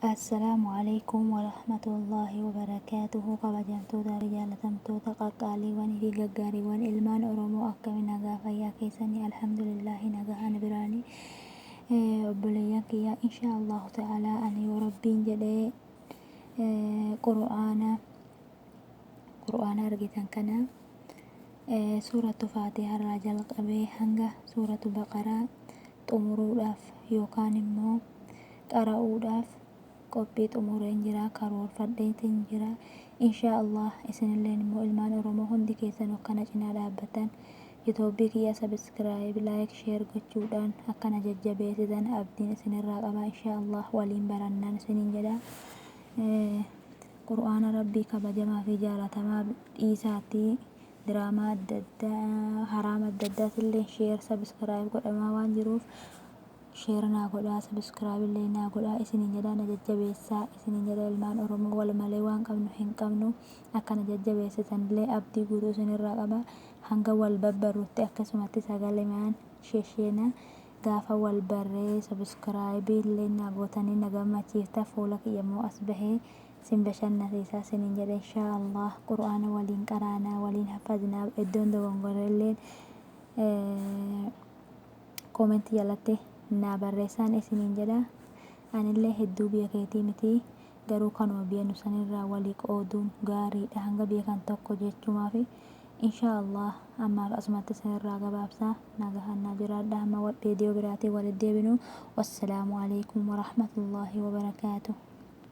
Assalaamu Aleykum Warahmatullaahi Wabarakaatuhu Kabajamtootaa fi jaalatamtoota qaqqaaliiwwan fi gaggaariiwwan ilmaan Oromoo, akkami nagaa fayyaa keessanii? Alhamdulillaahi, nagahaan biraanii. Obboleeyyan kiyya, insha Allahu ta'ala, ani yoo Rabbiin jedhee qur'aana argitan kana suuratu Faatihaa irraa jalqabee hanga suuratu Baqaraa xumuruudhaaf yookaan immoo qara'uudhaaf qophii xumureen jira, karoorfadheetiin jira. Inshaa Allah, isinilleen immoo ilmaan Oromoo hundi keessan akkana cinaa dhaabbatan, YouTubeii kiyya subscribe, like, share gochuudhaan akkana jajjabeessitan abdiin isinirraa qaba. Inshaa Allah, waliin barannaan isiniin jedha. Qur'aana Rabbii kabajamaa fi jaalatamaa dhiisaatii diraamaa adda addaa, haraama adda addaatillee share, subscribe godhamaa waan jiruuf, share naa godhaa, subscribe illee naa godhaa isiniin jedha, na jajjabeessaa isiniin jedha. Ilmaan Oromoo wal malee waan qabnu hin qabnu. Akkana jajjabeessitanillee abdii guutuu isinirraa qaba. Hanga wal babbarrutti akkasumatti sagalemaan shesheena. Gaafa wal barree subscribe illee naa gootanii na gammachiifta, fuula kiyya immoo as bahee sin bashannasiisaa isiniin jedha. Inshaa Allah, qur'aana waliin qaraanaa, waliin hafaznaa. Iddoon dogongorelleen commentii jalatti naa barreessaan isiniin jedha. Anillee hedduu biyya keetii miti, garuu kanuma biyya nu sanirraa walii qooduun gaariidha hanga biyya kan tokko jechumaafi. Inshaa Allah, ammaaf asumatti isinirraa gabaabsaa. Nagahaan naa jiraadha. Hamma viidiyoo biraatiin walitti deebinu, wassalaamu alaikum warahmatullaahi wabarakaatuh.